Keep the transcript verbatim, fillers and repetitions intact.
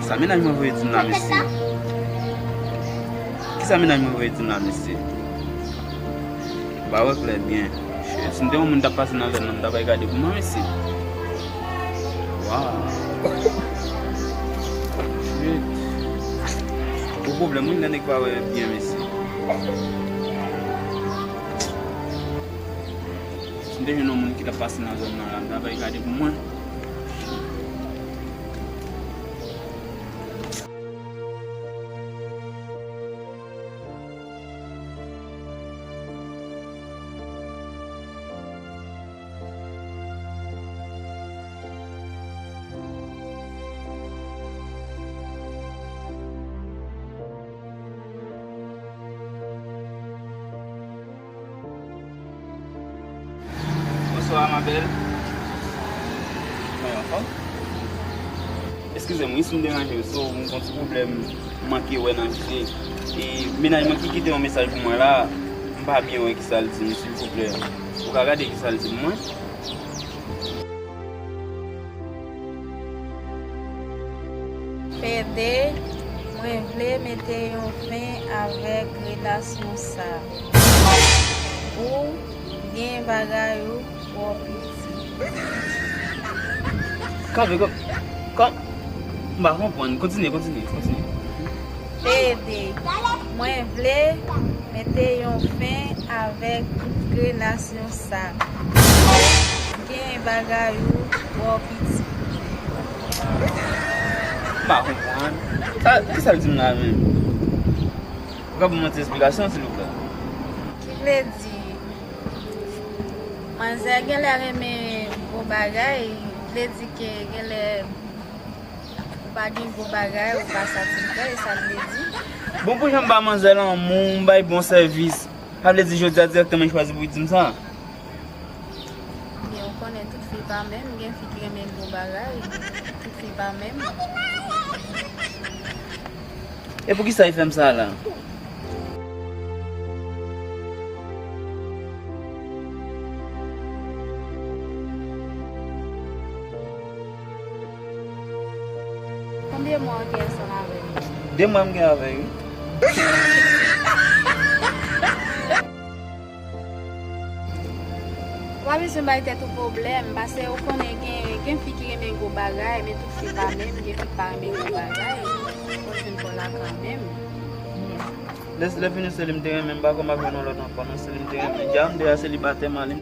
Sa mennaj mwen voye di m la, mesye? Kisa mennaj mwen voye di m la, mesye? M pa wè klè byen. Shit, si m te yon moun t ap pase nan zòn nan, m t ap al gade pou mwen, mesye. Waw. Shit. Gwo pwoblèm, wi, lè nèg pa wè byen, mesye. Si m te jwenn yon moun ki t ap pase nan zòn nan la, m t ap al gade pou mwen. Bonswa, ma belle. Mwen anfòm. Eskize m, wi, si m deranje w, so, m gon ti pwoblèm, m manke wè nan vide. E mennaj mwen ki kite yon mesaj pou mwen la, m pa byen wè kisa l di m, silvouplè. Ou ka gade kisa l di m mwen? Pede, mwen vle mete yon fen avèk relasyon sa. Ou gen bagay ou twò piti. Kanpe, kanpe, kanpe. M pa konprann. Kontinye, kontinye, kontinye. Pede, mwen vle mete yon fen avèk relasyon sa. Ou gen bagay ou twò piti. M pa konprann. Sa, kisa l di m la menm? Ou ka ban mwen ti esplikasyon, silvouplè? Ki vle di, manzè genlè renmen gwo bagay, vle di ke genlè ou pa gen gwo bagay, ou pa satisfè, e sa l vle di. Bon, pou jan m ba manzè lanmou, m bay bon sèvis, sa vle di jodi a dirèkteman li chwazi pou li di m sa? Men ou konnen tout fi pa menm, gen fi ki renmen gwo bagay, tout fi pa menm. E poukisa li fè m sa la? Konbyen mwa w gen ansanm avè l? De mwa m gen avè l, wi. Ou pa bezwen bay tèt ou pwoblèm, paske ou konnen gen, gen fi ki renmen gwo bagay, men tout fi pa menm, gen fi ki pa renmen gwo bagay. Ou jwenn kò la kanmenm. Lè, lè fini se li m te renmen, m pa kwè m ap jwenn yon lòt ankò, non, se li m te renmen. Dja m deja selibatè, m ale m.